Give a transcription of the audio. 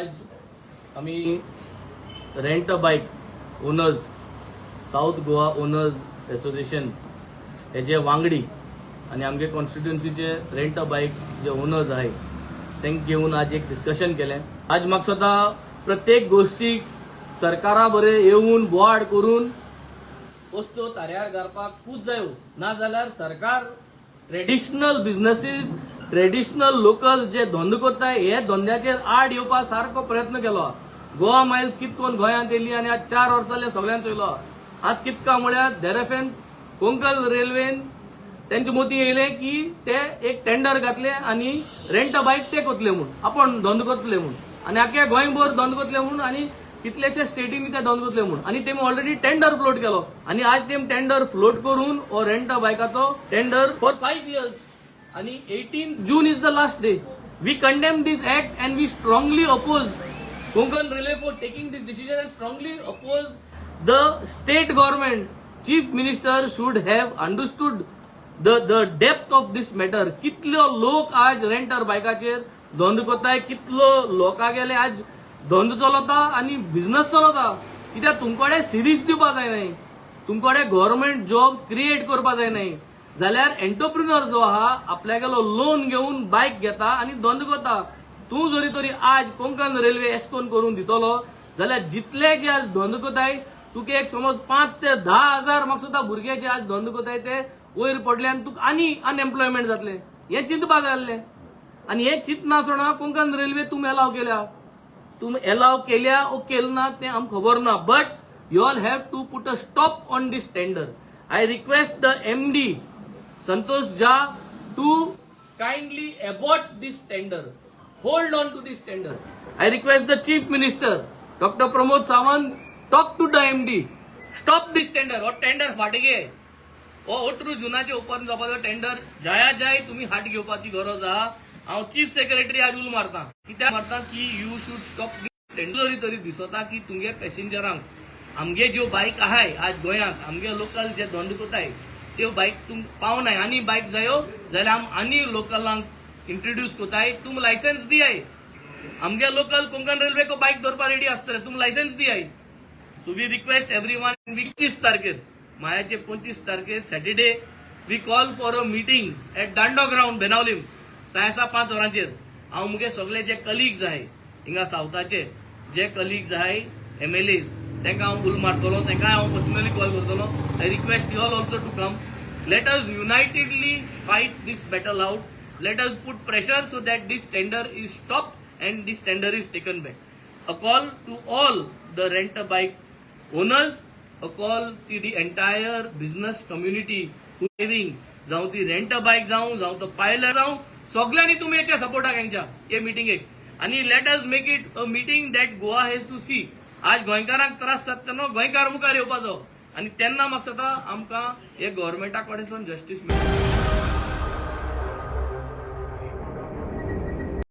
आज आमी rent a bike owners, South Goa Owners Association हेजे वांगडी आनी आमगे कॉन्स्टिट्युन्सीचे rent a bike J owners आहाय, तांकां घेवन आज एक डिस्कशन केलें. आज म्हाका दिसता, प्रत्येक गोश्टीक सरकारा बरें येवन बोवाळ करून वस्तू ताऱ्यार घालपाक खूब जायो. नाजाल्यार सरकार ट्रेडिशनल बिझनेसीस, ट्रेडिशनल लोकल जे धंदो करताय, हे धंद्याचेर आड येवपा सारको प्रयत्न केलो. गोवा मायल्स कितकोन गोंयांत येयली आनी आज 4 वर्सां जाले, सगळ्यांक चोयलो. आज कितका म्हळ्यार देरेफेन कोंकण रेल्वेन तेंचे मतीं येयलें की ते एक टेंडर घातले आनी रेंट अ बायक ते कोतले म्हूण, आपण धंदो कोतले म्हूण आनी आख्या गोंयभर धंदो कोतले म्हूण आनी कितलेशे स्टेटींनी ते धंदो कोतले म्हूण. आनी तेमी ऑलरेडी टेंडर फ्लोट केलो आनी आज तेम टेंडर फ्लोट करून हो रेंट अ बायकाचो टेंडर फॉर 5 इयर्स आणि 18 June is the last day. We condemn this act and we strongly oppose Konkan Railway for taking this decision and strongly oppose the state government. Chief Minister should have understood the depth of this matter. कितलो लोक आज रेंटर बायकाचेर धंदो करताय, कितलो लोकांगेले आज धंदो चलता आनी बिझनस चलता. कित्याक तुमकडे सिरीज दिवपा जाय न्हय, तुमकडे गव्हर्मेंट जॉब्स क्रिएट करपा जाय न्हय, जाल्यार एंटरप्रिनर जो आहा, आपल्यागेलो लोन घेवन बायक घेता आनी धंदो करता. तूं जरी तरी आज कोंकण रेल्वे एस्कोन करून दितलो जाल्यार जितले जे आज धंदो करताय, तुका एक समज 5 ते 10 हजार म्हाका सुद्दां भुरगे जे आज धंदो करताय ते वयर पडले आनी तुका आनी अनएम्प्लॉयमेंट जातलें, हें चिंतपा जाय आसलें. आनी हें चिंतनासतना कोंकण रेल्वे तुमी एलाव केल्या. तुमी एलाव केल्या ओ केल ना तें आमकां खबर ना, but you all have to put a stop on this tender. I request the MD Santosh Jha to kindly abort this tender, hold on to this tender. I request the Chief Minister, Dr. Pramod Sawant, talk to the MD. Stop this tender. हो tender फाटी घे. हो 18 जुनाचे open जावपाचो tender जाया जाय तुमी हात घेवपाची गरज आहा. हांव चीफ सेक्रेटरी आज उलो मारता. कित्याक मारता की you should stop tender. जरी तरी दिसता की तुमगे पॅसेंजरांक आमगे ज्यो बायक आहाय, आज गोंयांत आमगे लोकल जे धंदो करताय त्यो बायक तुम पावनाय. आनी बायक जायो जाल्यार आम आनी लोकलांक इंट्रोड्यूस करताय. तुम लायसन्स दियाय. आमगे लोकल कोंकण रेल्वेको बायक दवरपा रेडी आसतले, तुम licence दियाय. So we request everyone, 25 तारखेर, मायाचे 25 तारखेर Saturday, we call for a meeting at Dando ground, Benaulim, 5:45 वरांचेर. हांव मुगे सगळे जे कलिग्स आहाय, हिंगा सावथाचे जे कलिग्स आहाय, एमएलएज, तांकां हांव उलो मारतलो, तांकां हांव पर्सनली कॉल करतलो. I request you all also to come. Let us unitedly fight this battle out. Let us put pressure so that this tender is stopped and this tender is taken back. A call to all the rent a bike owners, a call to the entire business community who driving, जावं ती rent a bike जावं, जावं तो pilot जावं, सगल्यांनी तुमी हेच्या सपोर्टाक हेंच्या हे मिटिंगेक आनी let us make it a meeting that Goa has to see. आज गोंयकारांक त्रास जाता तेन्ना गोंयकार मुखार येवपाचो आनी तेन्ना म्हाका दिसता आमकां हे गव्हर्मेंटा कडेन जस्टीस मेळटा.